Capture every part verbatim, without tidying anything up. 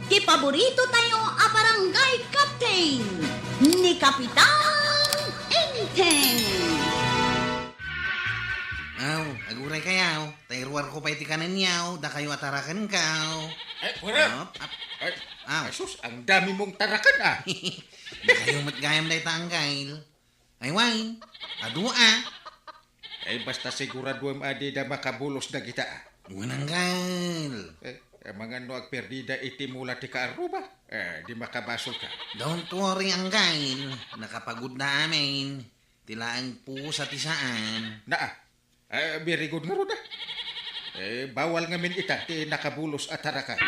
Ti paborito tayo a barangay captain, ni Kapitan Enteng. Aw, aguray kayaw. Tay ruar ko pay ti kanenyaw, dakayo a taraken kaw. Eh, wala. Op, ap-, Ay, aw. Asus, ang dami mong taraken, ah. Dakayo met gayam dayta, anggail. Ay, wen. Adu, ah. Ay, basta siguraduem a dida makabulos dagita, ah. Wen, anggail. Eh, amangan no agperdida iti mula ti kaarruba. Eh, di makabasol ka. Don't worry, anggail. Nakapagudda amin. Ti laeng pusa ti saan. Naa. Eh, very good ngarud, ah. Eh, bawal ngamin ita ti nakabulos a taraken.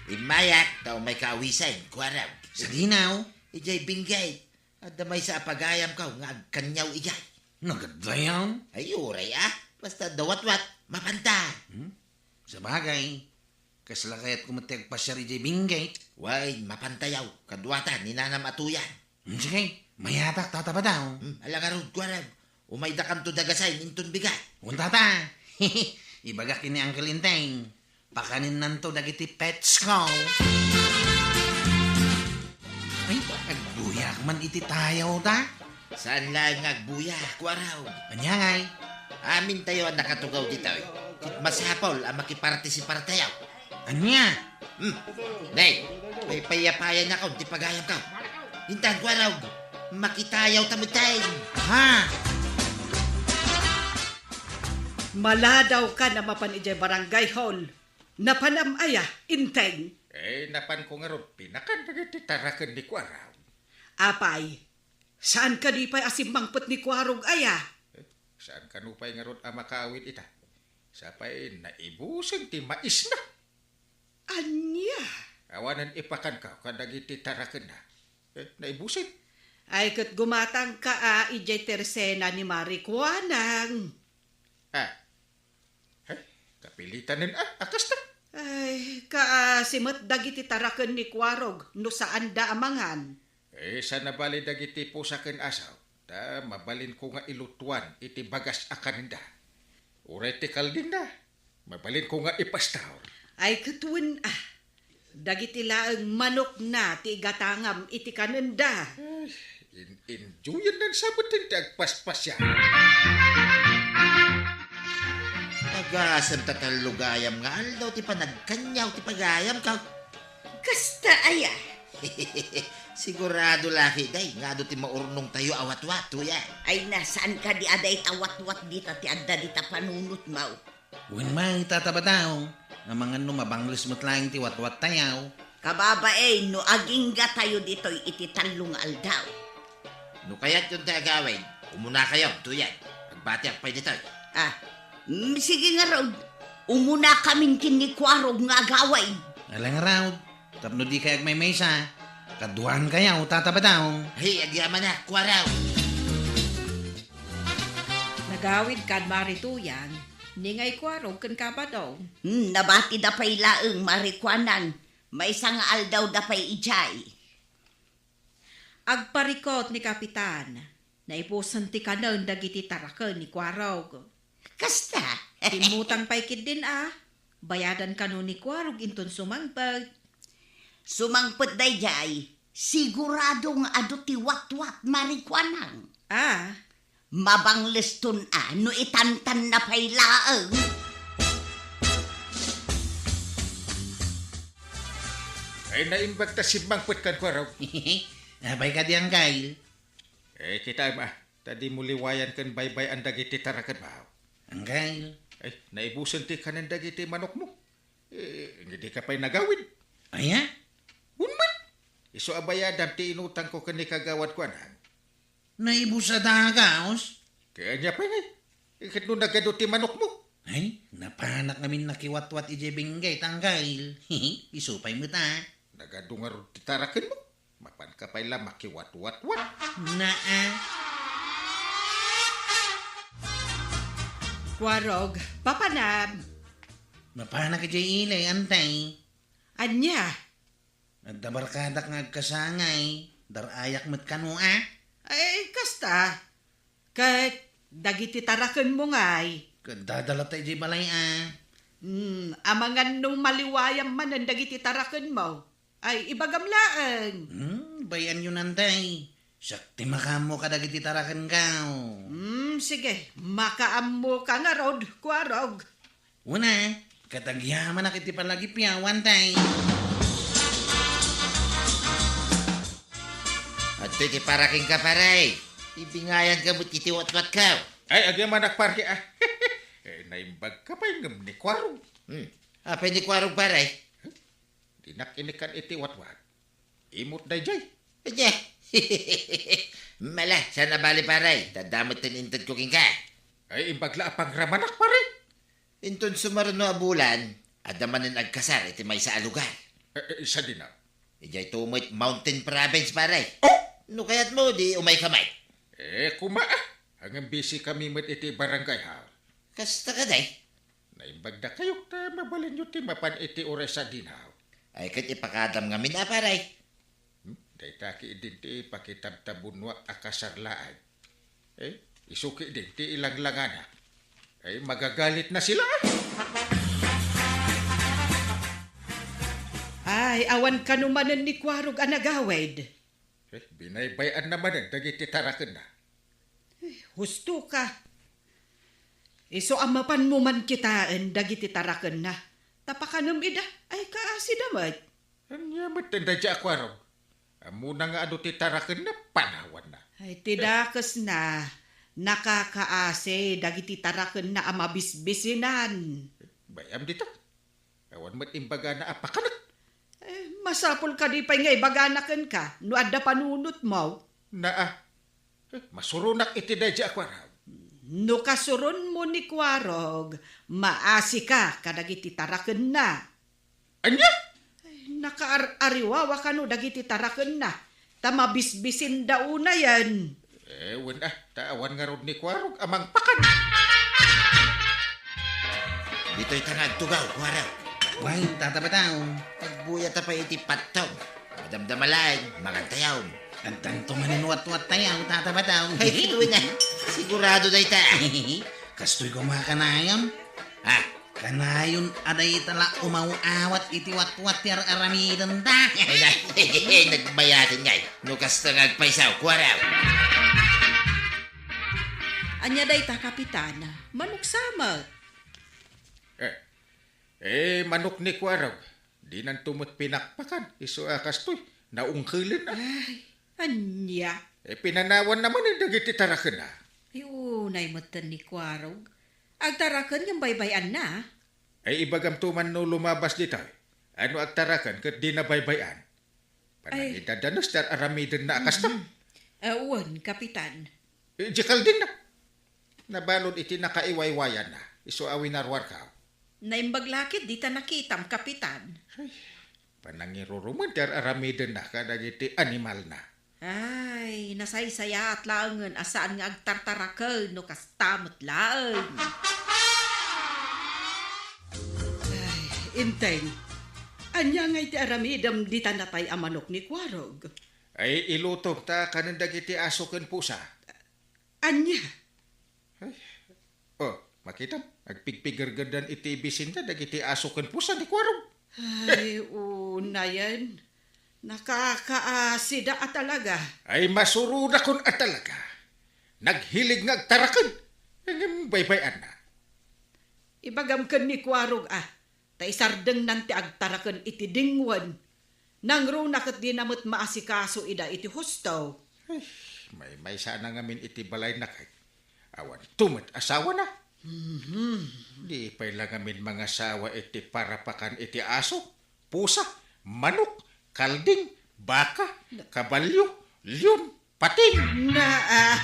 Immayak, ta umay ka awisen, kuarog. Sadinaw? Ijay binggay. Adda maysa a pagayam kaw nga agkanyaw ijay. Nagadayan? Ay, uray, ah. Basta dawatwat, mapanta. Hmm? Sabagay, kasla kayat ko met ti agpasiar ijay binggay. Way, mapantayaw. Kaduatan, ni nanam a tuyan. Hmm, sige, mayatak, Tata Badaw. Hmm, ala ngarud, kuarog. Umaydakanto dagasayen inton bigat. Wen, Tata. Ibagak ken ni Uncle Enteng. Pakanennanto dagiti pets ko. Ay, agbuyak man iti tayaw ta. Saan laeng nga agbuyak, kuarog. Ania ngay? Amintayo a nakatugaw ditoy. Ket masapul a makipartisipartayaw. Ania? Hmm. Nay, paypayapayan ako ti pagayam ka. Intan, kuarog. Makitayaw ta met tayo. Ha? Maladaw ka na mapan idiay barangay hall. Napanam aya, Enteng? Eh, napan ko ngarud, pinakan dagiti taraken ni Kuarog. Apay, saan kadi pay a simmangpet ni Kuarog aya? Eh, saan kano pay ngarud a makaawid ita? Sapay, naibusen ti maisna. Ania? Awanen ipakanka kadagiti tarakenna. Eh, naibusen. Ay, ket gumatangka a idiay tersena ni Mari Kuanang. Ah. He, kapilitanen a, a kasta. Ay, kaasi met dagiti taraken ni Kuarog no saanda a mangan. Eh, saan a bali dagiti pusa ken asaw, ta mabalinko nga ilutuan iti bagas a kanenda. Uray ti kaldingna, mabalinko nga ipastor. Ay, ket wen a, dagiti laeng manokna ti igatangam iti kanenda. Ay, in-, enjoyen nan sabuten ti agpaspasya. Agasem ta tallo gayam nga aldaw ti panagkanyaw ti pagayam ka. Kasta aya? Sigurado laki, day, nga adu ti maurnong tayo a watwat, tuya. Ay, na, saan kadi a dayta watwat dita ti adda dita panunot, maw? Wen may, Tata Badaw, amangan no mabangles met laeng ti watwat tayaw. Kababain, no agingga tayo ditoy iti tallo nga aldaw. No kayatyon ti agawid, umunakayo, tuyan. Agbatiak pay ditoy. Ah, mm, sige ngarud. Umunakamin ken ni Kuarog nga agawid. Ala ngarud, tapno dikay agmaymaysa, kaduankayo, Tata Badaw. Hey, agyamanak, Kuarog. Nagawid kad Mari Tuyan, ni ngay Kuarog ken Kabadong. Hmm, nabatida pay laeng, Mari Kuanang, maysa nga aldawda pay idiay. Agparikot ni Kapitan, naibusen ti kanen dagiti taraken ni Kuarog. Kasta? Immutang pay ketdin a, bayadan kano ni Kuarog inton sumangpet. Sumangpet daydiay, sigurado nga adu ti watwat, Mari Kuanang. Ah, Mabangles ton a no itantanna pay laeng. Ay, naimbag ta simmangpet kad Kuarog. Apay kadi, Anggail? Eh, kitaem a, ta dimo liwayan ken baybay-an dagiti taraken, baw. Anggail? Ay, naibusen ti kanen dagiti manokmo. Eh, dika pay nagawid. Aya? Wen met. Isu a bayadam ti inutangko ken ni Kagawad Kuanang. Naibus a daga, os? Kaya ania pay ngay? Ket no nagadu ti manokmo? Ay, napanak ngamin nakiwatwat idiay binggay, Anggail. Isu pay met a. Nagadu ngarud ti tarakenmo? Mapanka pay la makiwatwatwat. Naa. Kuarog, papanam. Mapanak idiay ili, Antay. Ania? Adda barkadak nga agkasangay, dar-ayak met kano a. Ay, kasta. Ket dagiti tarakenmo ngay? Ket dadalata idiay balay a. Hmm, Amangan no maliwayam manen dagiti tarakenmo. Ay, ibagam laeng. Hmm, bay-anyo nantay. Siak ti makaammo kadagiti tarakenko. Hmm, sige. Makaammoka ngarud, Kuarog. Una, ket agyamanak iti palagipiawan, tay. Adtoy ti para kenka, pare. Ibingayanka met iti watwatko. Ay, agyamanak, pare, ah. Eh, naimbagka pay ngem ni Kuarog. Hmm. Apay ni Kuarog, pare? Dinak inikkan iti watwat. Imot dayjay. Anya? Mala, saan a bali, pare? Tadda met ti intedko kenka. Ay, imbag la a pangramanak, pare. Inton sumaruno a bulan, adda manen agkasar iti maysa a lugar. Eh, eh, sadino? Idiay to met Mountain Province, pare. Oh! No kayatmo, di umayka met. Eh, kuma, ah. Ngem busy kami met iti barangay hall. Kasta kadi? Naimbag dakayo ta mabalinyo ti mapan iti oras a dinner. Ay, ket ipakadam ngamin a, pare. Hmm? Dayta ketdin ti pakitabtabunoak a kasar laeng. Eh, isu ketdin ti ilanglangana. Ay, magagalitna sila. Ay, awan kano manen ni Kuarog a nagawid. Eh, binaybay-anna manen dagiti tarakenna. Eh, husto ka. Isu a mapanmo man kitaen dagiti tarakenna. Ta pakanem ida, ay kaasida met. Ania met ti dayjay a Kuarog? Ammona nga adu ti tarakenna, panawanna. Ay, ti dakesna, nakakaasi dagiti tarakenna a mabisbisinan. Bay-am dita. Awan met imbagana a pakanek. Eh, masapul kadi pay nga ibagana kenka no adda panunotmo? Naa. Eh, masuronak iti dayjay a Kuarog. No kasuronmo ni Kuarog, maasika kadagiti tarakenna. Ania? Ay, nakaar-ariwawa kano dagiti tarakenna, ta mabisbisinda unayen. Eh, wen a, ta awan ngarud ni Kuarog a mangpakan. Ditoy ta nga agtugaw, Kuarog. Wen, Tata Bataw. Agbuyata pay iti pattong. Madamdama laeng, magantayaw. Addanto manen watwattayaw, Tata Bataw. Ay, wen a. Sigurado dayta. Kastoy koma a kanayam. Ha? Kanayon a dayta la umaw-awat iti watwat ti ar-aramidenta. Ay, na, nagbayaten ngay. No kasta nga agpaysaw, Kuarog. Ania dayta, Kapitan? Manok sa met. Eh, eh, manok ni Kuarog. Dinanto met pinakpakan. Isu a kastoy, naungkelen a. Ay, ania? Eh, pinanawanna manen dagiti tarakenna. Ay, unay metten ni Kuarog. Agtaraken ngem baybay-anna. Ay, ibagamto man no lumabas ditoy. Ano agtaraken ket dina baybay-an? Ay. Panangidadanes ti ar-aramidenna a kasta. Mhm. Ah, wen, Kapitan. Eh, di kaldingna. Nabalud iti nakaiwaywayanna. Isu a winarwarko. Naimbag la ket dita nakitam, Kapitan. Ay, panangirurumen ti ar-aramidenna kadagiti animalna. Ay, nasaysayaat laengen a saan nga agtartaraken no kasta met laeng. Ay, Enteng, ania ngay ti aramidem dita natay a manok ni Kuarog? Ay, ilutom ta kanen dagiti aso ken pusa. Ania? Ay. Oh, makitam, agpigpigergerdan iti bisinda dagiti aso ken pusa ni Kuarog. Ay, unayen. Nakakaasida a talaga. Ay, masurodakon a talaga. Naghilig nga agtaraken. Ngem baybay-anna. Ibagam ken ni Kuarog a, ta isardengnan ti agtaraken iti dingwen. Nangruna ket dina met maasikaso ida iti husto. Ay, maymaysana ngamin iti balayna kay. Awan to met asawana. Mhm. Di pay la ngamin mangasawa iti parapakan iti aso, pusa, manok, kalding, baka, kabalio, leon, pating. Naa.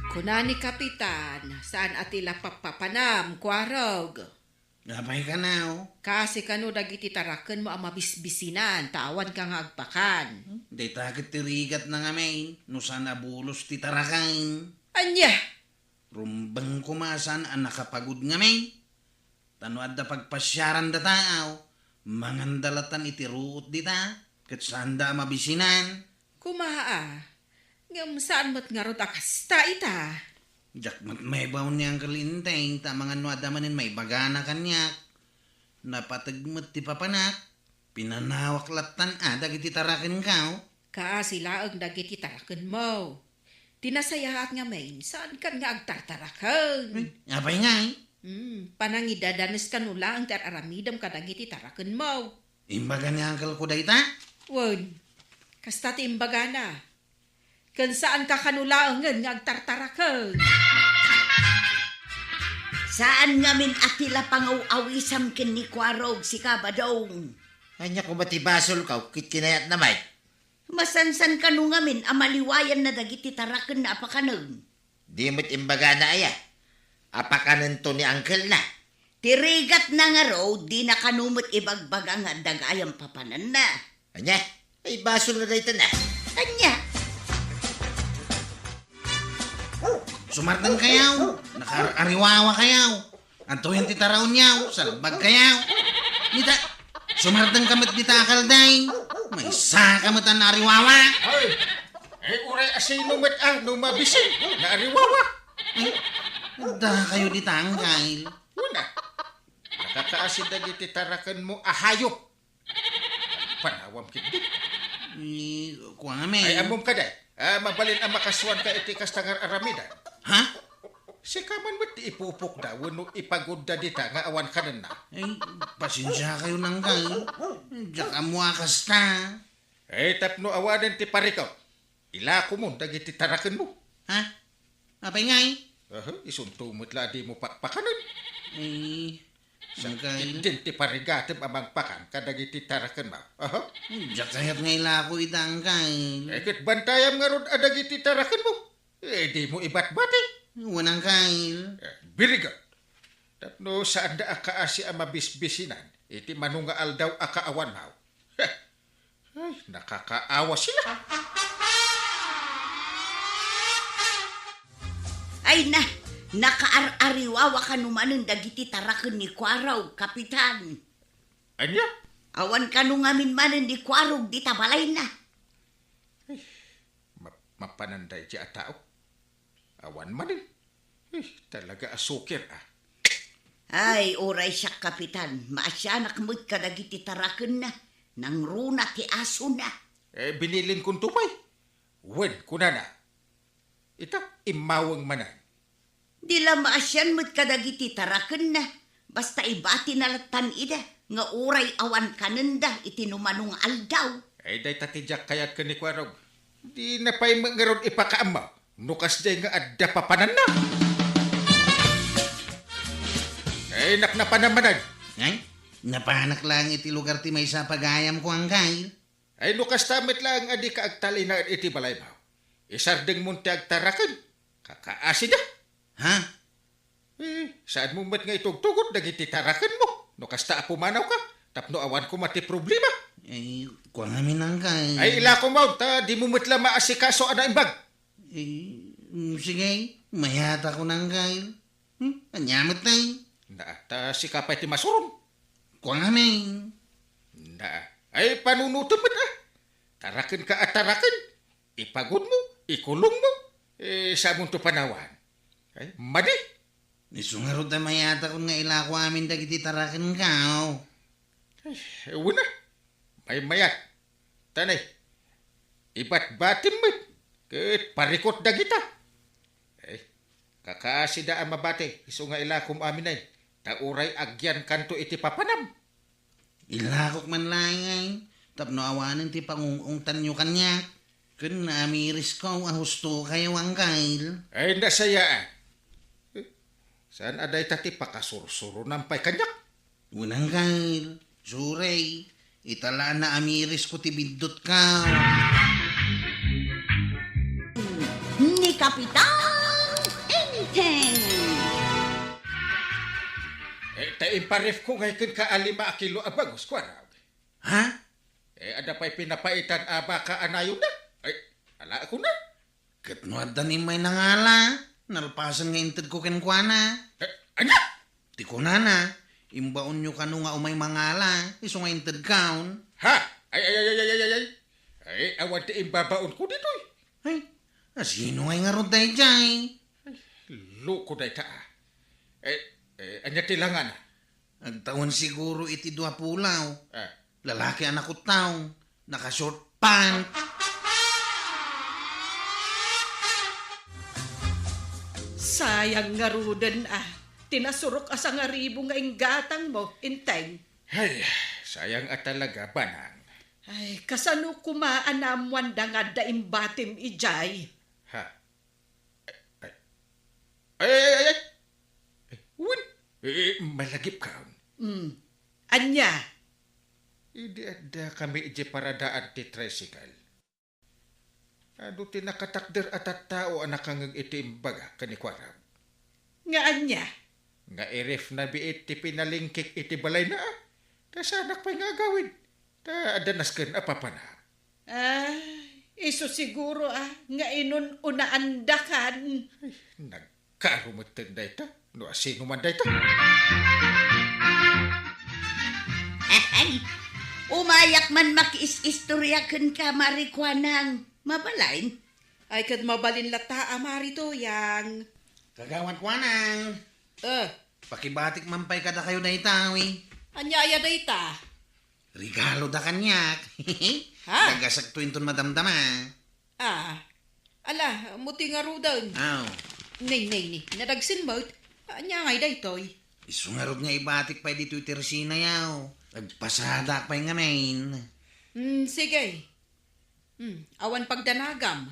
Kuna ni Kapitan, saan a ti la pappapanam, Kuarog? Apay kano? Kasi kano dagiti tarakenmo a mabisbisinan, ta awanka nga agpakan. Dayta ket ti rigatna ngamin, no saan a bulos ti taraken. Ania? Rumbeng koma saan a nakapagud ngamin. Ta no adda pagpasiaran da tao, manganda latan iti ruot dita, ket saanda a mabisinan. Kuma a, ngem saan met ngarud a kasta ita. Diak met maibaon ni Uncle Enteng, ta amangan no adda manen maibagana kaniak. Napateg met ti papanak. Pinanawak lattan a dagiti tarakenko. Kaasi laeng dagiti tarakenmo. Ti nasayaat ngamin, saankan nga agtartaraken. Ay, apay ngay? Hmm, panangidadanes kano laeng ti ar-aramidem kadagiti tarakenmo. Imbaga ni uncle ko dayta? Wen, kasta ti imbagana. Ken saanka kano laengen nga agtartaraken. Saan ngamin a ti la pangaw-awisam ken ni Kuarog, sika, Badong. Ania koma ti basolko, ket kinayatna met? Masansan kano ngamin a maliwayanna dagiti tarakenna a pakanen. Di met imbagana aya a pakanento ni uncle-na? Ti rigatna ngarud, dina kano met ibagbaga nga adda gayam papananna. Ania? Ay, basolna dayta na. Ania? Sumardengkayo, nakaar-ariwawakayo. Adtoyen ti taraonyo, salbagkayo. Dita, sumardengka met dita a kalday. Maysaka met a naariwawa. Ay, ay, uray a sino met a no mabisi, naariwawa. Ay, adda kayo dita, uncle. Una, nakakaasi dagiti tarakenmo a hayop. Panawam ketdi. Ni, kua ngamin. Ay, ammom kadi. Ah, mabalin a makasuanka iti kasta nga ar-aramidan. Ha? Sika man met ti ipupokda wenno ipagudda dita nga awan kanenna. Ay, pasensiakayo, uncle. Diak ammo a kasta. Ay, tapno awanen ti parikut, ilakomon dagiti tarakenmo. Ha? Apay ngay? Aha, isunto met la a dimo pakpakanen. Ay, uncle. Ketdin ti parigatem a mangpakan kadagiti tarakenmo. Aha. Diak kayat nga ilako ita, uncle. Eh, ket bantayam ngarud a dagiti tarakenmo. Eh, dimo ibatbati. Wen, uncle. Eh, very good. Tapno saanda a kaasi a mabisbisinan iti mano nga aldaw a kaawanmo. Heh. Ay, nakakaawa sila. Ay na, nakaar-ariwawa kano manen dagiti taraken ni Kuarog, Kapitan. Ania? Awan kano ngamin manen ni Kuarog dita balayna. Ay, ma-, mapanan daydi a tao. Awan manen. Eh, talaga a sukir, ah. Ay, uray siak, Kapitan, maasianak met kadagiti tarakenna, nangruna ti asona. Eh, binilinkon to pay. Wen, kunana, ita, immaweng manen. Di la maasian met kadagiti tarakenna, basta ibatina lattan ida nga uray awan kanenda iti numano nga aldaw. Ay, dayta ti diak kayat ken ni Kuarog. Dina pay met ngarud ipakaammo no kasdiay nga adda papananna. Ay, napnapanam manen. Ay, napanak laeng iti lugar ti maysa a pagayamko, uncle. Ay, no kasta met laeng a dika agtalinaed iti balaymo, isardengmon ti agtaraken. Kakaasida. Ha? Eh, saanmo met nga itugtugot dagiti tarakenmo no kasta a pumanawka tapno awan koma ti problema. Eh, kua ngamin, uncle. Ay, ilakom ta dimo met la maasikaso a naimbag. Eh, mm, sige, mayatakon, uncle. Hmm? Ania met, tay? Naa, ta sika pay ti masuron. Kua ngamin. Naa. Ay, panunotem met, ah. Tarakenka a taraken. Ipagudmo, ikulongmo, eh, saanmonto panawan. Ay, madi. Isu ngarud a mayatakon nga ilako amin dagiti tarakenko. Ay, wen a. Maymayat. Tanay. Ibatbatim met. Ket parikut dagita. Ay, kakaasida a mabati, isu nga ilakom amin ay, ta uray agyankanto iti papanam. Ilakok man laeng ay, tapno awanen ti pangungungtanyo kaniak. Ken naamirisko a husto kayo, uncle. Ay, nasayaan. Eh, saan a dayta ti pakasursuronam pay kaniak? Wen, uncle. Sorry. Ita la a naamirisko ti biddutko. Ni Kapitan Enteng. Eh, ta imparifko ngay kenka a lima a kilo a bangus, kuana. Ha? Eh, adda pay pinapaitan a baka a nayonna? Ay, ala, kunana. Ket no adda ni immay nangala, nalpasen nga intedko kenkuana. Eh, ania? Ti kunana, imbaonyo kano nga umay mangala, isu nga intedkon. Ha? Ay, ay, ay, ay, ay, ay, ay. Ay, awan ti imbabaonko ditoy. Ay, asino ngay ngarud daydiay? Ay, Loko dayta, ah. Eh, eh, ania ti langana? Agtawen siguro iti dua pulaw. Ah. Lalaki a nakuttaw, naka-short pant. Sayang ngaruden, ah. Ti nasurok a sangaribu nga inggatangmo, Enteng. Ay, sayang a talaga, Banang. Ay, kasano koma a naammoanda nga adda imbatim idiay? Ha? Ay, ay, ay, ay, ay. Ay, wen, eh, malagipkon. Hmm. Ania? Idi adda kami idiay paradaan ti tricycle. Adu ti nakatakder a tattao a nakangngeg iti imbagak ken ni Kuarog. Nga ania? Nga irefna biit ti pinalengkek iti balayna, ah. Ta saanak pay nga agawid. Ta adda nasken a papanak. Ah, isu siguro, ah, nga inun-unaandakan. Ay, nagkaro metten dayta. No asino man dayta? Ay, umayak man makiis-istoria kenka, Mari Kuanang. Mabalin? Ay, ket mabalin latta a Mari Tuyang. Kagawad Kuanang. Eh. Pakibatik man pay kadakayo dayta, wi. Ania aya dayta? Regaloda kaniak. Ha? Nagasakto inton madamdama. Ah. Ala, mo ti ngaruden. Aw. Nay, nay, nay. Nadagsen met. Ania ngay daytoy? Isu ngarud nga ibatik pay ditoy ti resina yaw. Agpasadak pay ngamin. Hmm, sige. Hmm, awan pagdanagam.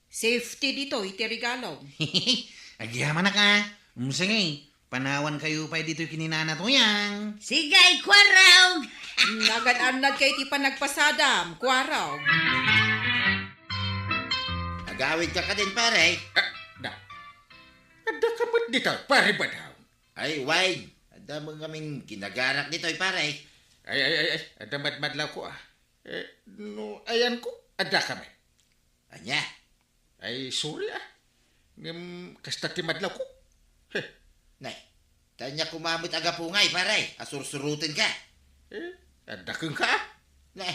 Safety ditoy ti regalom. Agyamanak, a. Hmm, sige. Panawankayo pay ditoy ken ni Nana Tuyang. Sige, Kuarog! Nagan-annad kay ti panagpasadam, Kuarog. Agawidka kadin, pare? Ah, da. Adda ka met dita, pare Badaw? Ay, wen. Adda met ngamin ginagarak ditoy, pare. Ay, ay, ay, ay. Adda madmadlawko, a. Eh, no ayanko, adda ka met. Ania? Ay, sorry, a. Ngem kasta ti madlawko. Heh. Nay, ta ania koma met a gapu ngay, pare, a sursurotenka? Eh, adda kenka, a. Nay,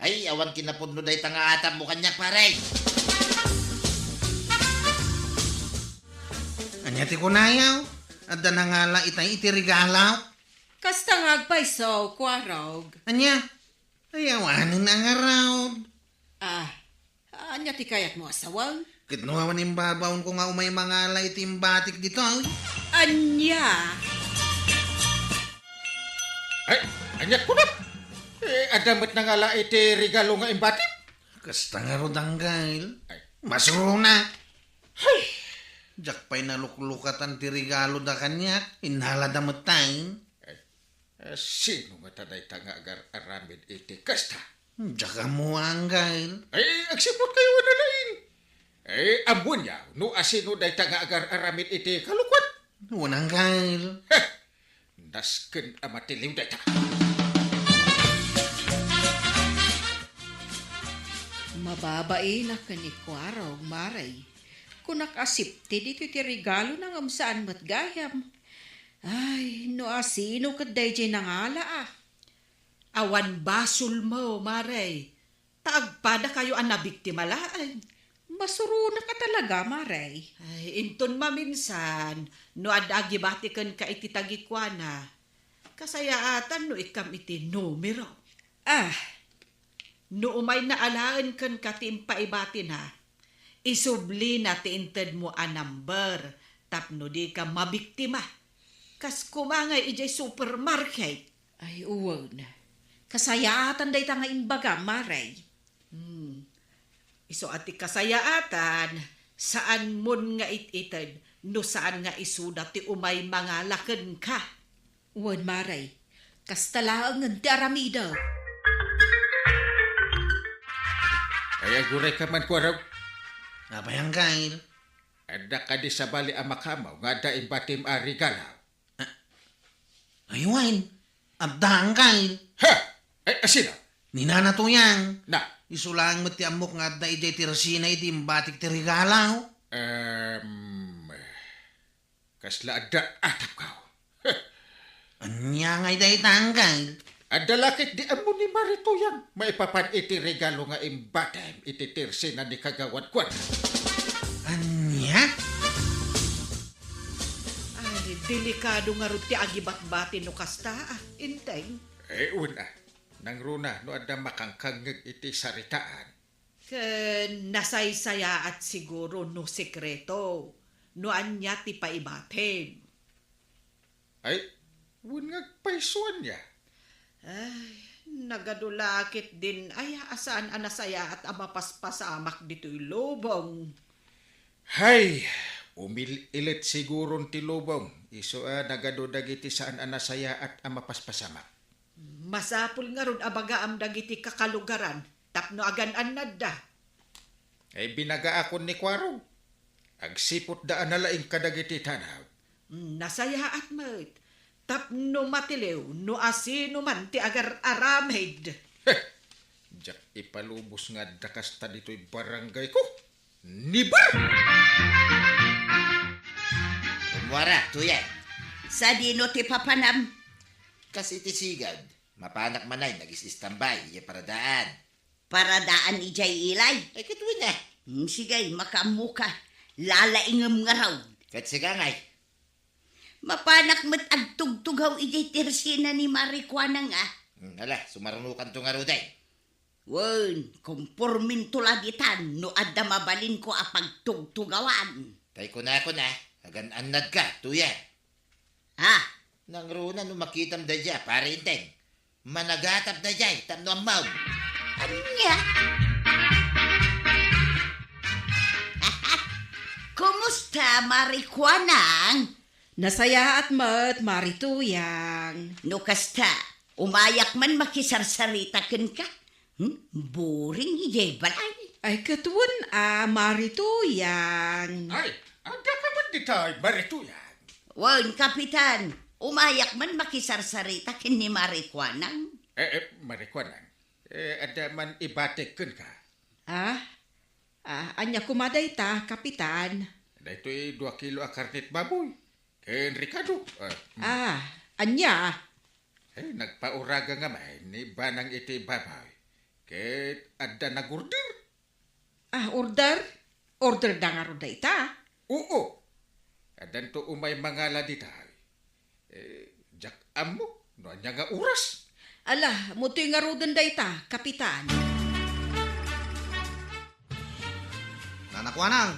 ay, awan kinapudno dayta nga atapmo kaniak, pare. Ania ti kunayo? Adda nangala itay iti regalo? Kasta nga agpayso, Kuarog. Ania? Ay, awanen a ngarud. Ah, ania ti kayatmo a sawen? Ket no awan imbabaonko nga umay mangala iti imbatik ditoy? Ania? Ay, ania kunam? Eh, adda met nangala iti regalo nga imbatik? Kasta ngarud, Anggail. Ay. Masurona. Hay! Diak pay naluklukatan ti regaloda kaniak, innalada met tayen. Ay, Eh, sino ngata dayta nga agar-aramid iti kasta? Diak ammo, Anggail. Ay, agsiputkayo a nalaing. Ay, ammoenyo no asino dayta nga agar-aramid iti kalokuan? Wen, Anggail. Heh! Nasken a matiliw dayta. Mababainak ken ni Kuarog, Mare. Kunak a safety ditoy ti regalona ngem saan met gayam. Ay, no asino ket daydiay nangala, a? Awan basolmo, Mare, ta agpadakayo a nabiktima laeng. Masuronak a talaga, Mare. Ay, inton maminsan, no adda agibati kenka iti tagikuana, kasayaatan no ikkam iti numero. Ah, No umay naalaen kenka ti impaibatina, isublina ti intedmo a number tapno dika mabiktima. Kas koma nga idiay supermarket. Ay, wen. Kasayaatan dayta nga imbagam, Mare. Hmm. Isu a ti kasayaatan, saanmon nga it-ited no saan nga isuda ti umay mangala kenka. Wen, Mare. Kasta laengen ti aramidek. Ay, agurayka man, Kuarog. Apay, Anggail? Adda kadi sabali a makamaw nga adda imbatim a regalo? Ah, ay, wen. Adda, Anggail. Ha? Ay, asino? Ni Nana Tuyang. Na? Isu laeng met ti ammok nga adda idiay ti resina iti imbatik ti regalo. Em, Kasla adda atapko. Ania ngay dayta, Anggail? Adda la ket di ammo ni Mare Tuyang maipapan iti regalo nga imbatem iti ti resina ni Kagawad Kuan. Ania? Delikado ngarud ti agibatbati no kasta, ah, Enteng. Eh, wen, ah. Nangruna no adda makangkangngeg iti saritaan. Ken nasaysayaat siguro no sekreto, no ania ti paibatim. Ay, wen nga agpayso ania. Ay, nagadu la ketdin aya a saan a nasayaat a mapaspasamak ditoy lubong. Hay, umil-ilet siguron ti lubong, isu a nagadu dagiti saan a nasayaat a mapaspasamak. Masapul ngarud a bagaam dagiti kakalugaran tapno agan-annadda. Ay, binagaakon ni Kuarog. Agsiputda a nalaing kadagiti tanaw. Nasayaat met tapno matiliw no asino man ti agar-aramid. Heh! Diak ipalubos nga adda kasta ditoy barangayko. Never! Kumuara, Tuyang. Sadino ti papanam? Kas iti sigad, mapanak manay nagis-istambay idiay paradaan. Paradaan idiay ilay? Ay, ket wen a. Hmm, sige, makaammoka. Lalaingem ngarud. Ket sika ngay? Mapanak met agtugtugaw idiay tersina ni Mari Kuanang a. Hmm, ala, sumarunokanto ngarud ay. Wen, kompormento la ditan no adda mabalinko a pagtugtugawan. Tay kunakon a, agan-annadka, Tuyang. Ha? Nangruna no makitam daydiay a Pari Enteng. Managatap daydiay tapno ammom. Ania? Kumusta, Mari Kuanang? Nasayaat met, Mari Tuyang. No kasta, umayak man makisarsarita kenka. Hmm? Boring idiay balay. Ay, ket wen a, Mari Tuyang. Ay, adda ka met ditoy, Mari Tuyang? Wen, Kapitan. Umayak man makisarsarita ken ni Mari Kuanang. Eh, eh, Mari Kuanang, eh, adda man ibatik kenka? Ah? Ah, ania koma dayta, Kapitan? Daytoy dua kilo a karnit baboy ken rekado. Ah, mm. Ah, ania? Eh, nagpauraga ngamin ni Banang iti baboy. Ket adda nagorder. Ah, order? Order da ngarud dayta? Oo. Addanto umay mangala ditoy. Eh, diak ammo no ania nga oras. Ala, mutoy ngaruden dayta, Kapitan. Nana Kuanang,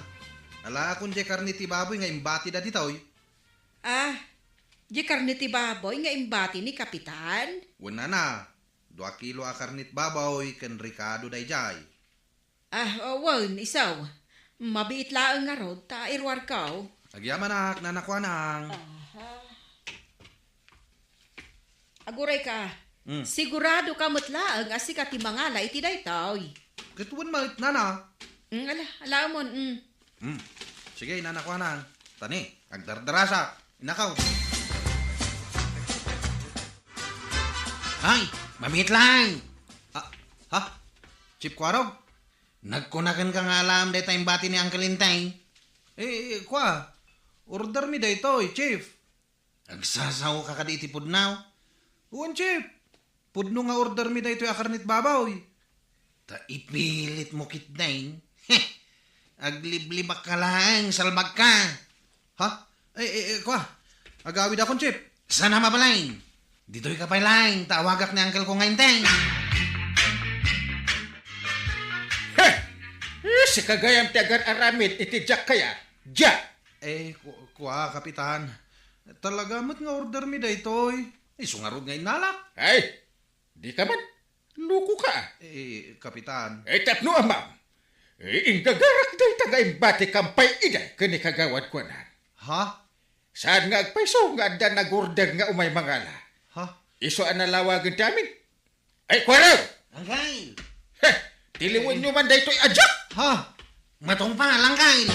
alaakon diay karne ti baboy nga imbatida ditoy. Ah, diay karne ti baboy nga imbati ni Kapitan? Wen, nana, dua kilo a karne ti baboy ken rekado daydiay. Ah, wen, isu. Mabiit laeng ngarud ta iruarko. Agyamanak, Nana Kuanang. Aha. Agurayka, hmm, siguradoka met laeng a sika ti mangala iti daytoy. Ket wen met, Nana. Hmm, ala, alaemon, hmm. Hmm. Sige, Nana Kuanang. Tani, agdardarasak. Inakaw. Ay, mabiit laeng. Ah, ha? Chief Kuarog? Nagkuna kenka nga alaem dayta imbati ni Uncle Enteng? Eh, eh, kua, ordermi daytoy, Chief. Agsasaoka kadi iti pudno? Wen, Chief. Pudno nga ordermi daytoy a karne ti baboy. Ta ipilitmo ketdin. Heh! Agliblibakka laeng, salbagka. Ha? Eh, eh, eh, kua. Agawidakon, Chief. Saan a mabalin. Ditoyka pay laeng, ta awagak ni uncle ko nga Enteng. Heh! Eh, sika gayam ti agar-aramid iti diak kaya. Diak! Eh, ku-, kua, Kapitan. Talaga met nga ordermi daytoy. Isu ngarud nga innalak. Ay, dika man. Lokoka. Eh, Kapitan. Eh, tapno ammom. Eh, inggagarak dayta nga imbatikam pay idi ken ni Kagawad Kuanan. Ha? Saan nga agpayso nga adda nag-order nga umay mangala? Ha? Isu a nalawagen ti amin. Ay, Kuarog! Uncle! Heh! Tiliwenyo man daytoy a diak! Ha? Matungpal, Uncle!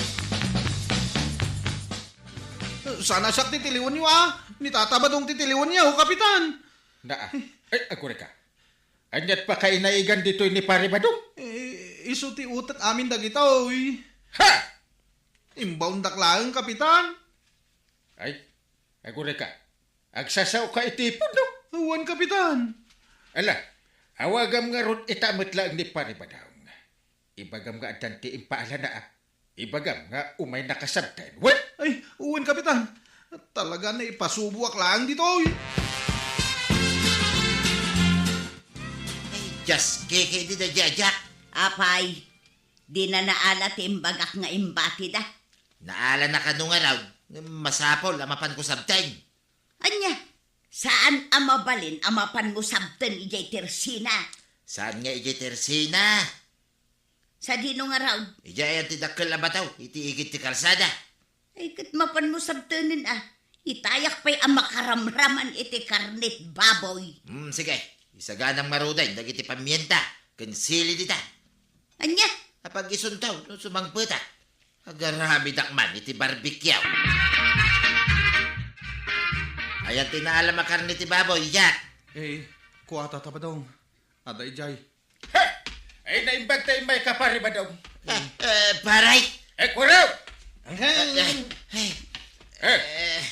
Saan a siak ti tiliwenyo, a? Ni Tata Badong ti tiliwenyo, Kapitan! Naa. Ay, agurayka. Aniat pakainaigan ditoy ni Pare Badong? Eh, isu ti utek amin dagitoy. Ha! Imbaondak laeng, Kapitan. Ay, agurayka. Agsasaoka iti pudno? Wen, Kapitan. Ala, awagam ngarud ita met laeng ni Pare Badong. Ibagam nga addan ti impaalana, a. Ibagam nga umay nakasabten. Wen? Ay, wen, Kapitan. Talaga, naipasuboak laeng ditoy. Ay, Diyos, kikidi da, Jack. Apay, di na naala ti imbagak nga imbatida. Naala na kano ngarud, masapul a mapanko sabten. Ania, saan a mabalin a mapanmo sabten idiay tersina? Saan nga idiay tersina? Sadino ngarud? Idiay ayan ti dakkel a bato, iti igid ti kalsada. Ay, ket mapanmo sabtenen a. Itayak pay a makaramraman iti karnet baboy. Hmm, sige. Isaganam ngaruden dagiti pamienta ken sili dita. Ania? Apag isunto, no sumangpetak. Agaramidak man iti barbecue. Ayan ti naalam a karne ti baboy, Jack. Eh, kuata ta, Badong. Adda idiay. Ha! Ay, naimbag ta immay ka, Pare Badong. Eh, eh, paray. Eh, kuraw! Eh, eh, eh. Eh.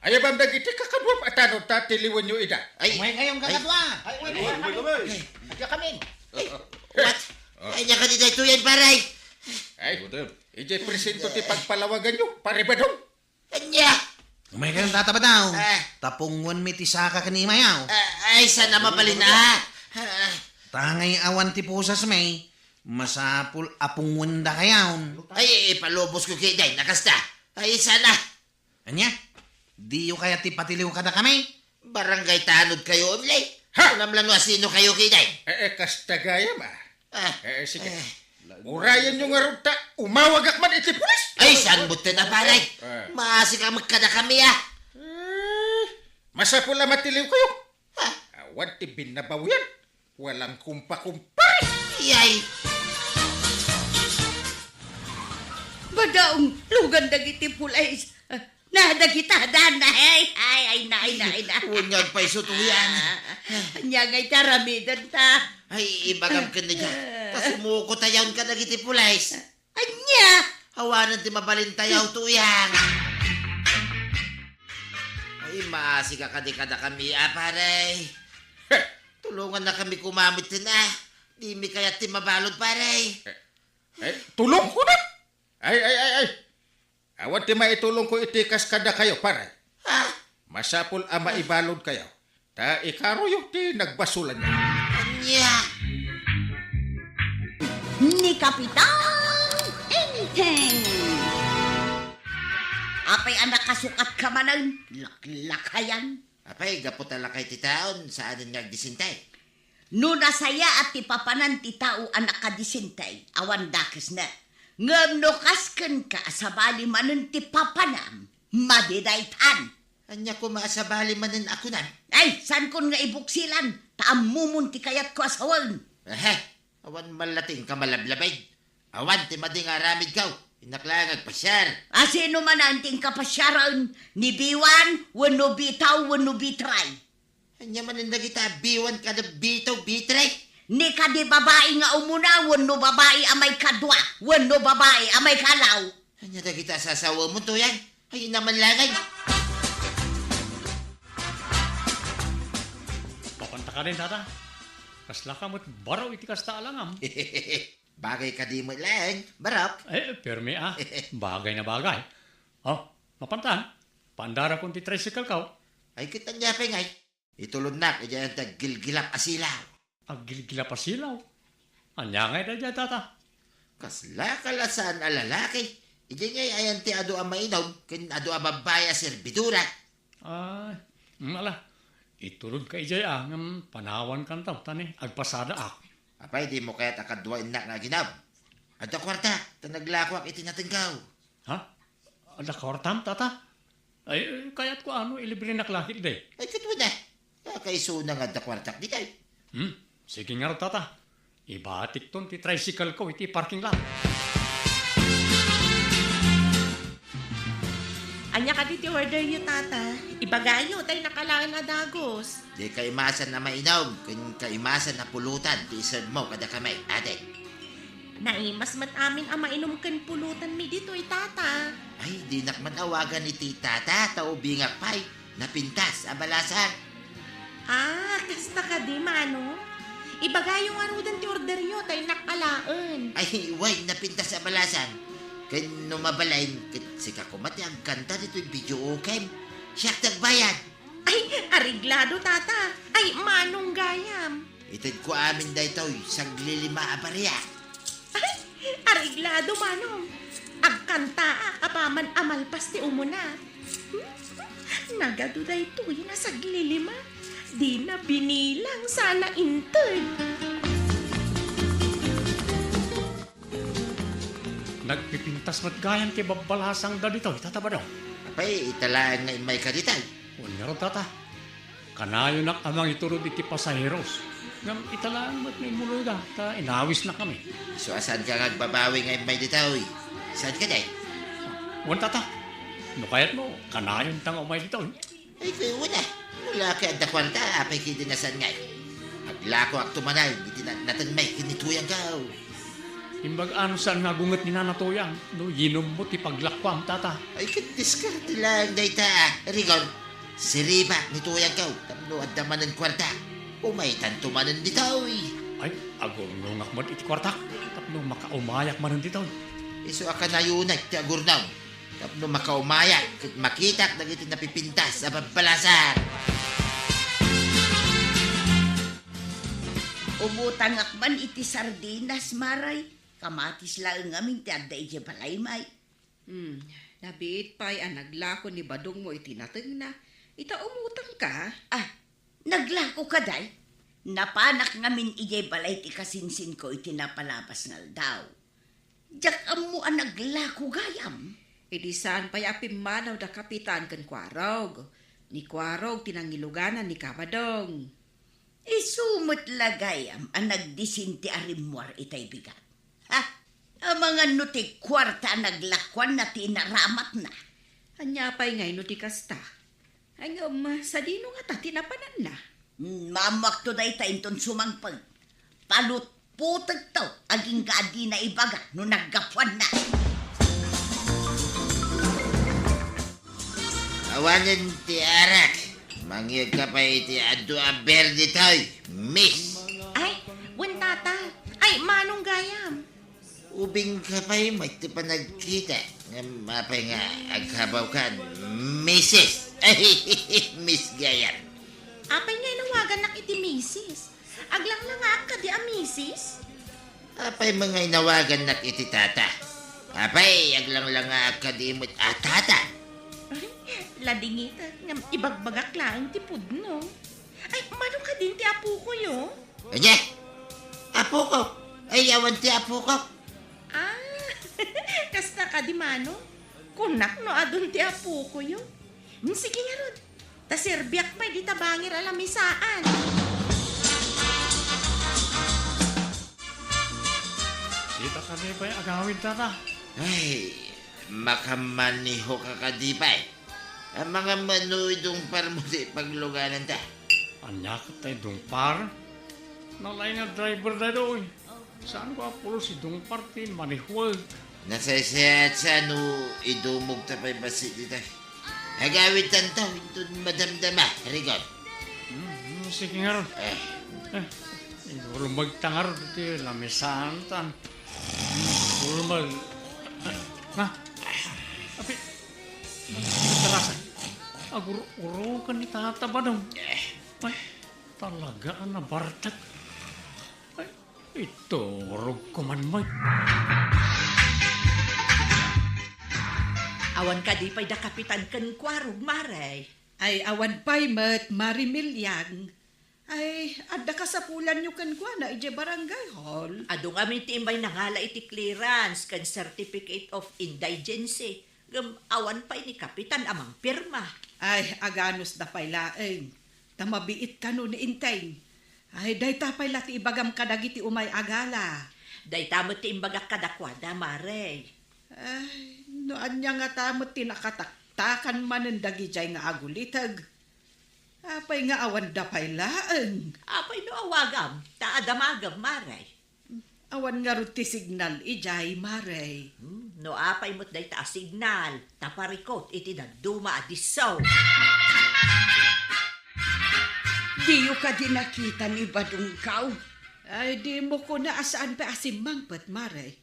Ayabam dagiti kakaduam a tanod ta tiliwenyo ida. Ay. Umay kayong kakadua. Ay, umay, umay, umay. Ay, kami. Ay, what? Ay, ania kadi daytoyen, paray? Ay, idiay presento ti pagpalawaganyo, Pare Badong. Ania? Umay kayong tata, Badong. Ah. Tapungwan mi ti saka ken imayaw. Ah, ay, saan a mabalin a. Ah. Ta ngay awan ti pusas mi, masapul a pungwenda kayaw. Ay, ipalubosko kadi, nakasta. Ay, saan a. Ania? Diyo kayat ti patiliw kadakami? Barangay tanod kayo, Emily. Ha? Kunam la no asino kayo kadi. Eh, eh, kasta gayam, ah. Ah. Eh, eh, sige. Eh. Urayenyo ngarud ta umawagak man iti pulis. Ay, saan mo ti naparay? Eh. Maasik a magkadakami, ah. Eh, masapul a matiliw kayo. Ah. Awan ti binnabawian. Walang kumpa-kumpa. Yay! Badong, lugan dagiti pulis. Na, dagita, dan, na, hey, ay, ay, na, ay, na, ay, na. Wen nga agpayso to yan. Ah, ania nga iti aramiden ta? Ay, ibagam ken ni Jack. Ta sumuko tayon kadagiti pulis. Ania? Awanen ti mabalin tayo, tuyang. Ay, maasik a kadi kadakami, a, pare. Heh. Tulongan na kami kumamit din, a. Di mi kayat ti mabalud, pare. Eh, eh, tulong ko na. Ay, ay, ay, ay. Awan ti maitulongko iti kas kadakayo, pare. Ah. Masapul a maibalud kayo, ta ikaroyo ti nagbasolanyo. Ania? Ni Kapitan Enteng! Apay a nakasukat ka manen, laklakayan? Apay, gapu ta lakay ti taon, saanen nga agdisintay. No nasayaat ti papanan ti tao a nakadisintay, awan dakesna. Ngem no kas kenka a sabali manen ti papanam, madi daytan. Ania koma a sabali manen a kunam? Ay, saankon nga ibuksilan, ta ammomon ti kayatko a sawen. Ehe, awan man la ti inka malablabid. Awan ti madi nga aramidko. Innak laeng agpasiar. A, sino manen ti inka pasiaren? Ni B one, wenno B two, wenno B three? Ania manen dagita a B one kada B two, B three? Ni kadi babai nga umuna, wenno babai a maikadua, wenno babai a maikalaw? Ania dagita a sasawemon, tuyang? Ay, naman langay. Mapanta ka din, tata. Kasla ka met baro iti kasta a langam. Bagay kadi met laeng, barok. Eh, permi a. Bagay na bagay. Oh, mapanta. Paandarakon ti tricycle ko. Ay, ket ania pay ngay? Itulodnak idiay ayan ti aggilgilap a silaw. Aggilgilap a silaw? Ania ngay daydiay, tata? Kasla kalasan a lalaki. Idiay ngay ayan ti adu a mainom ken adu a babbai a serbidora. Ay, mm, ala. Itulodka idiay a, ngem panawankanto, ta ni, agpasadaak. Apay, dimo kayat a kadua innak nga aginum? Adda kuartak, ta naglakoak iti natengko. Ha? Adda kuartam, tata? Ay, kayatko a no ilibrenak la ketdi. Ay, ket wen a. Kakaisuna nga adda kuartak ditoy. Hmm, sige ngarud, tata. Ibatikton ti tricycle ko iti parking lot. Ania kadi ti orderyo, tata? Ibagayo ta innak laeng a dagus. Di kaimasan a mainom ken kaimasan a pulutan ti iservemo kadakami, ate. Naimas met amin a mainom ken pulutanmi ditoy, tata. Ay, dinak man awagan iti tata, ta ubingak pay. Napintas a balasang. Ah, kasta kadi, mano? Ibagayo ngaruden ti orderyo, ta innak alaen. Ay, wen, napintas a balasang. Ken no mabalin, ket sika koma ti agkanta ditoy videokem. Siak ti agbayad. Ay, areglado, Tata. Ay, Manong gayam. Itedko amin daytoy, saglilima a barya. Ay, areglado, Manong. Agkantaak apaman a malpas ti umuna. Nagadu daytoy nga saglilima. Dina binilang sana inted. Nagpipintas met gayam ti babbalasangda ditoy, Tata Badong. Apay, ita laeng nga immayka ditoy? Wen ngarud, Tata. Kanayonak a mangiturod iti pasaheros. Ngem ita laeng met nga immulogda, ta inawisnakami. Isu a saanka nga agbabawi nga immay ditoy. Saan kadi? Wen, Tata. No kayatmo, kanayonta nga umay ditoy. Ay, kuy, wen a. No la kay adda kuarta, apay kadi a saan ngay? Aglakoakto manen iti natnatengmi ken ni Tuyangko. Imbag a no saan nga agunget ni Nana Tuyang, no yinummo ti paglakuam, Tata. Ay, ket diskarte laeng dayta, a. Rigor, siribak ni Tuyangko tapno adda manen kuarta. Umaytanto manen ditoy. Ay, agurnongak met iti kuartak tapno makaumayak manen ditoy. Isu a kanayonak ti agurnong tapno makaumayak ket makitak dagiti napipintas a babbalasang. Umutangak man iti sardinas, Mare. Kamatis laeng ngamin ti adda idiay balaymi. Hmm, nabiit pay a naglako ni Badongmo iti natengna. Ita umutangka? Ah, naglako kadi? Napanak ngamin idiay balay ti kasinsinko iti napalabas nga aldaw. Diak ammo a naglako gayam. Idi saan pay a pimmanaw da Kapitan ken Kuarog, ni Kuarog ti nangiluganan ni Kabadong. Isu met la gayam a nagdisin ti arimmuar itay bigat. Ha? Amangan no ti kuarta a naglakuanna ti inaramatna. Ania pay ngay no di kasta? Ay, ngem, sadino ngata ti napananna? Hmm, maammoakto dayta inton sumangpet. Palutputekto, agingga a dina ibaga no naggapuanna. Awanen ti arak. Mangngegka pay iti adu a beer ditoy, miss. Ay, wen, Tata. Ay, Manong gayam. Ubingka pay met ti panagkita. Ngem apay nga aghabawkan, misis? Miss gayam. Apay nga inawagannak iti misis? Aglanglangaak kadi a misis? Apay nga inawagannak iti tata? Apay, aglanglangaak kadi met a tata? Ladingitek, ngem ibagbagak laeng ti pudno. Ay, mano kadin ti apokoyo? Ania? Apoko? Ay, awan ti apoko. Ah, kasta kadi, Manong? Kunak no adun ti apokoyo. Hmm, sige ngarud. Ta serbiak pay dita bangir a lamisaan. Dita kadi pay agawid, tata. Ay, makamanehoka kadi pay. Amangan met no idungparmo ti paglugananta. Ania ket ta idungpar? Nalaing a driver daytoy. Saanko a pulos idungpar ti manehuek. Nasaysayaat sa no idumogta pay bassit dita. Agawidtanto inton madamdama, Rigor. Hmm, hmm, sige ngarud. Eh. Eh, inulmegta ngarud iti lamisaantan. Ulmeg. Na. Api. Tarasan. Agur-urukan ni Tata Badong. Ay, talaga a nabartek. Ay, iturogko man met. Awan kadi pay da Kapitan ken Kuarog, Mare? Ay, awan pay met, Mare Miliang. Ay, adda kasapulanyo kenkuana idiay barangay hall? Adu ngamin ti immay nangala iti clearance ken certificate of indigency. Ngem awan pay ni Kapitan a mangpirma. Ay, aganusda pay laeng. Ta mabiit kano ni Enteng. Ay, dayta pay la ti ibagam kadagiti umay a gala. Dayta met ti imbagak kadakuada, Mare. Ay, no ania ngata met ti nakataktakan manen dagidiay nga aguliteg? Apay nga awanda pay laeng? Apay no awagam, ta adda magem, Mare. Awan ngarud ti signal idiay, Mare. Hmm, no apay met dayta a signal, ta parikut iti dadduma a disso. Diyo kadi nakita ni Badongko? Ay, dimo kuna a saan pay a simmangpet, Mare.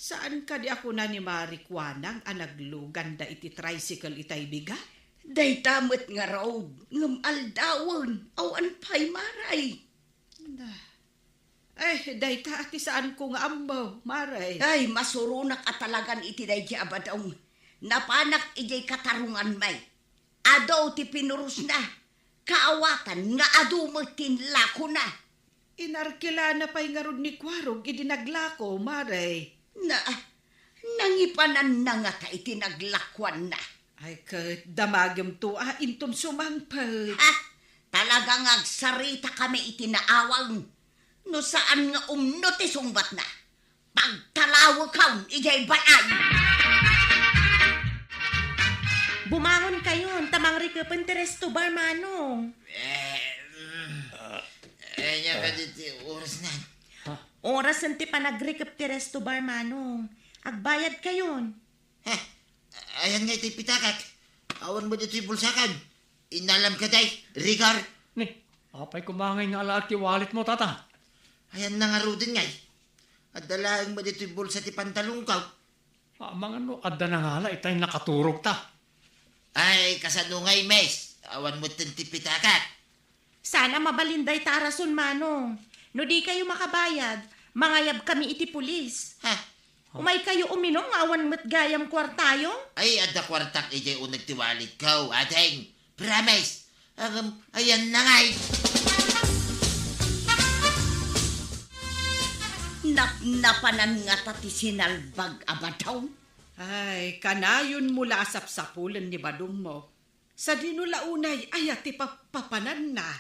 Saan kadi a kuna ni Mari Kuanang a nagluganda iti tricycle itay bigat? Dayta met ngarud, ngem aldawen, awan pay, Maray. Na. Ay, dayta a ti saanko nga ammo, Maray. Ay, masuronak a talagan iti daydi a badong. Napanak idiay katarungan, may. Adu ti pinurosna. Kaawatan nga adu met ti inlakona. Inarkilana pay ngarud ni Kuarog idi naglako, Maray. Na, nangipananna ngata iti naglakuanna. Ay, ket damagem to a inton sumangpet. Ha? Talaga nga agsaritakami iti naawang. No saan nga umno ti sungbatna, pagtalawekon idiay balay. Bumangon kayon, ta mangrikepen ti resto bar, Manong. Eh, mm. Ah. Eh, nya kadi ti oras na. Orasen ti panagrikep ti resto bar, Manong. Agbayad kayon. Ha? Ayan nga iti pitakak. Awan mo ditoy bulsakan. Inalam ka, day, Rigar. Ni, apay koma ngay nga ala ti wallet mo, tata? Ayan na nga ruden ngay. Adda laeng mo ditoy bulsa ti pantalongko. Amangan no adda nangala itay nakaturog ta. Ay, kasano ngay, mes? Awan mo ti pitakak. Sana mabalin dayta a rason, Manong. No di kayo makabayad, mangayab kami iti pulis. Ha? Umay kayo uminom nga awan met gayam kuartayo? Ay, adda kuartak idiay uneg ti walletko, ading. Promise. Agam, ayan na ngay. Napnapanan ngata ti sinalbag a badong. Ay, kanayon mo la a sapsapulen ni badong mo. Sadino la unay aya ti papapananna?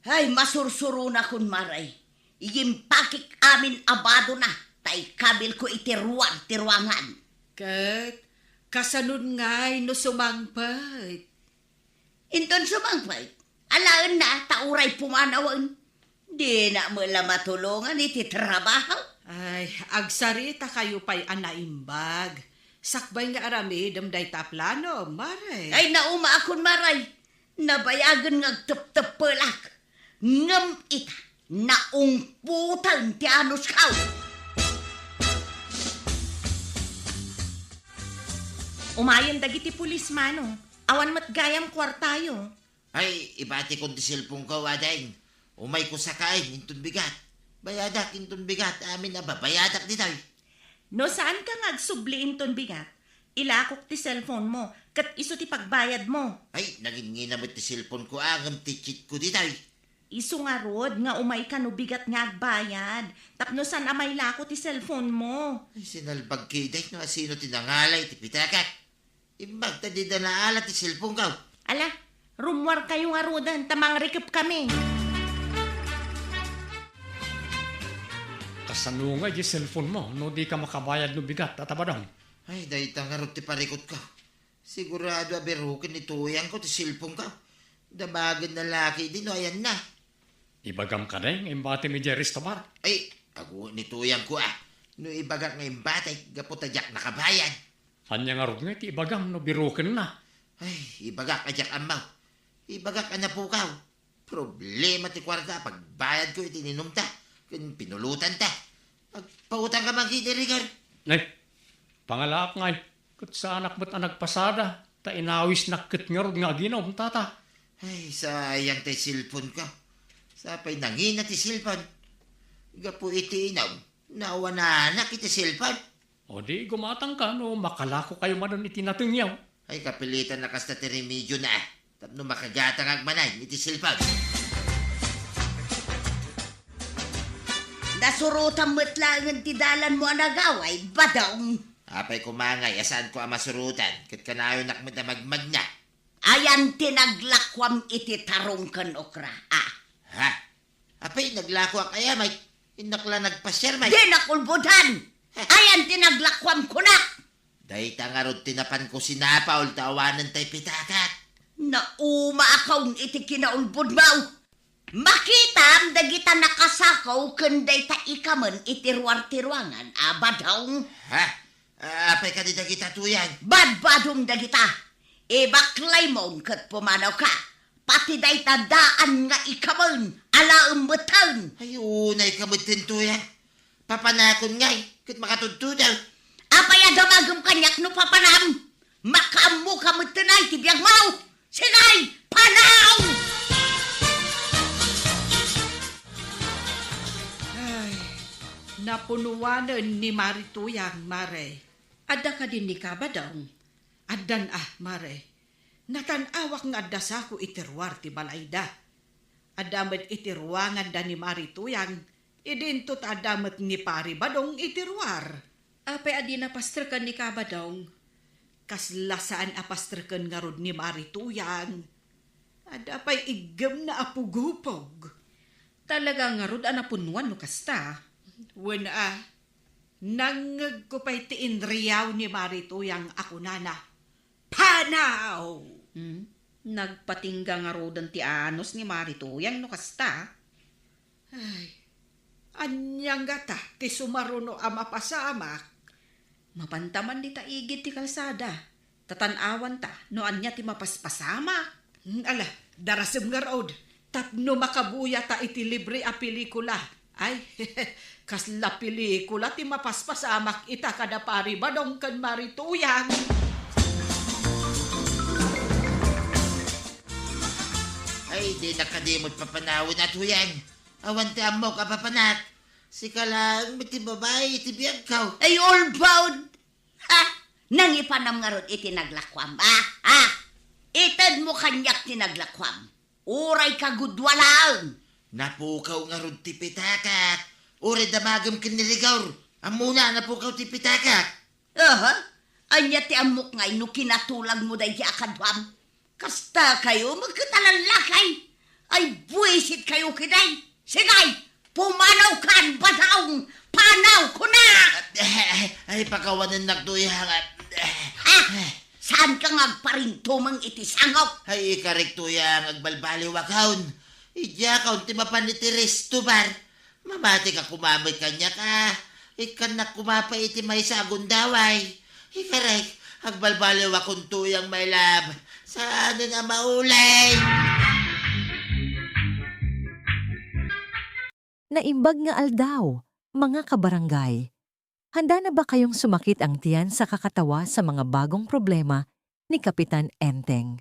Ay, masursuronakon, Maray. Igimpakik amin a badona, ta ikabilko iti ruar ti ruangan. Ket, kasanon ngay no sumangpet? Inton sumangpet, alaenna ta uray pumanawen. Dinak met la matulongan iti trabaho. Ay, agsarita kayo pay a naimbag. Sakbay nga aramidem dayta a plano, Mare. Ay, naumaakon, Maray. Nabayagen nga agtepteppelak. Ngem ita, naungpoten ti anusko. Umayen dagiti pulis, Manong. Awan met gayam kuartayo. Ay, ibatikon ti cellphone-ko, ading. Umayko sakaen inton bigat. Bayadak inton bigat, amin a babayadak ditoy. No saanka nga agsubli inton bigat, ilakok ti cellphone-mo, ket isu ti pagbayadmo. Ay, naginnginna met ti cellphone-ko, a, ngem ti cheat-ko ditoy. Isu ngarud nga umayka no bigat nga agbayad, tapno saan a mailako ti cellphone-mo. Ay, sinalbag ketdi no asino ti nangala iti pitakak. Imbag ta dida naala ti cellphone-ko. Ala, rummuarkayo ngaruden ta mangrikep kami. Kasano nga iti cellphone-mo no dika makabayad no bigat, Tata Badong? Ay, dayta ngarud ti parikutko. Sigurado a biroken ni tuyangko ti cellphone-ko. Damagenna la ketdi no ayanna. Ibagam kadi nga imbatim idiay resto bar? Ay, aguy ni tuyangko, a. No ibagak nga imbatik, gapu ta diak nakabayad. Ania ngarud nga iti ibagam no birokenna? Ay, ibagak a diak ammo. Ibagak a napukaw. Problema ti kuarta, pagbayadko iti ininumta, ken pinulotanta. Agpautangka man ketdi, Rigar. Ay, pangalaak ngay. Ket saanak met a nagpasada, ta inawisnak ket ngarud nga aginom, tata. Ay, sayang ti cellphone-ko. Sapay nangina ti cellphone. Gapu iti inom, naawananak iti cellphone. O di, gumatangka no makalakokayo manen iti natengyo. Ay, kapilitan a kasta ti remediona, a. Tapno makagatangak manen iti cellphone. Nasurotam met laengen ti dalanmo a nagaway, Badong. Apay koma ngay a saanko a masurotan, ket kanayonak met a magmagna. Ayan ti naglakuam iti tarong ken okra, a? Ha? Apay, naglakoak aya, Mike? Innak la nagpasiar, Mike. Dinak ulbodan! Ayan ti naglakuam kunak! Dayta ngarud ti napanko sinapaul ta awanen tay pitakak. Naumaakon iti kinaulbodmo. Makitam dagita nakasako ken dayta ikamen iti ruar ti ruangan a Badong. Ha? Apay kadi dagita, tuyang? Badbadom dagita. Ibaklaymon ket pumanawka. Pati dayta daan nga ikamen, alaem metten. Ay, unayka metten, tuyang. Papanakon ngay, ket makatudtudaw. Apay a damagem kaniak no papanam? Makaammoka metten a iti biagmo! Sige, panaw! Ay, napunuanen ni Mari Tuyang, Mare. Adda kadi ni Kabadong? Addan a, Mare. Natan-awak nga adda sako iti ruar ti balayda. Adda met iti ruanganda ni Mari Tuyang, idinto ta adda met ni Pari Badong iti ruar. Apay a di napastreken ni Kabadong? Kasla saan a pastreken ngarud ni Mari Tuyang. Adda pay iggemna a pugupog. Talaga ngarud a napunuan no kasta? Wen a, nangngegko pay ti inriaw ni Mari Tuyang a kunana, "Panaw!" Hmm? Nagpatingga ngaruden ti anus ni Mari Tuyang no kasta? Ay, ania ngata ti sumaruno a mapasamak? Mapanta man dita igid ti kalsada. Tatan-awanta no ania ti mapaspasamak. Hmm, ala, darasem ngarud. Tapno makabuyata iti libre a pelikula. Ay, kasla pelikula ti mapaspasamak ita kada Pari Badong ken Mari Tuyang. Ay, dinak kadi met papanawen a Tuyang. Awan ti ammok a papanak. Sika laeng met ti babai iti biagko. Ay, ulbod! Ha? Nangipanam ngarud iti naglakuam, ha? Ha? Itedmo kaniak ti naglakuam. Uray kagudua laeng. Napukaw ngarud ti pitakak. Uray damagem ken ni Rigor. Ammona, napukaw ti pitakak. Aha? Ania ti ammok ngay no kinatulagmo daydi a kaduam? Kasta kayo, magkatalan lakay. Ay, buwisit kayo, kiday. Sige, pumanaw kan, badaong. Panaw, kuna! Ay, ay, pakawanennak, Tuyang. Ha? Saan ka nga agparintumeng iti sangok? Ay, ikarek, Tuyang, agbalbaliwakon. Idiakon ti mapan iti resto bar. Mamati ka koma met kaniak, a. Ikkannak koma pay iti maysa a gundaway. Ikarek, agbalbaliwakon, Tuyang, my love. Saanen a maulay. Naimbag nga aldaw, mga kabarangay. Handa na ba kayong sumakit ang tiyan sa kakatawa sa mga bagong problema ni Kapitan Enteng?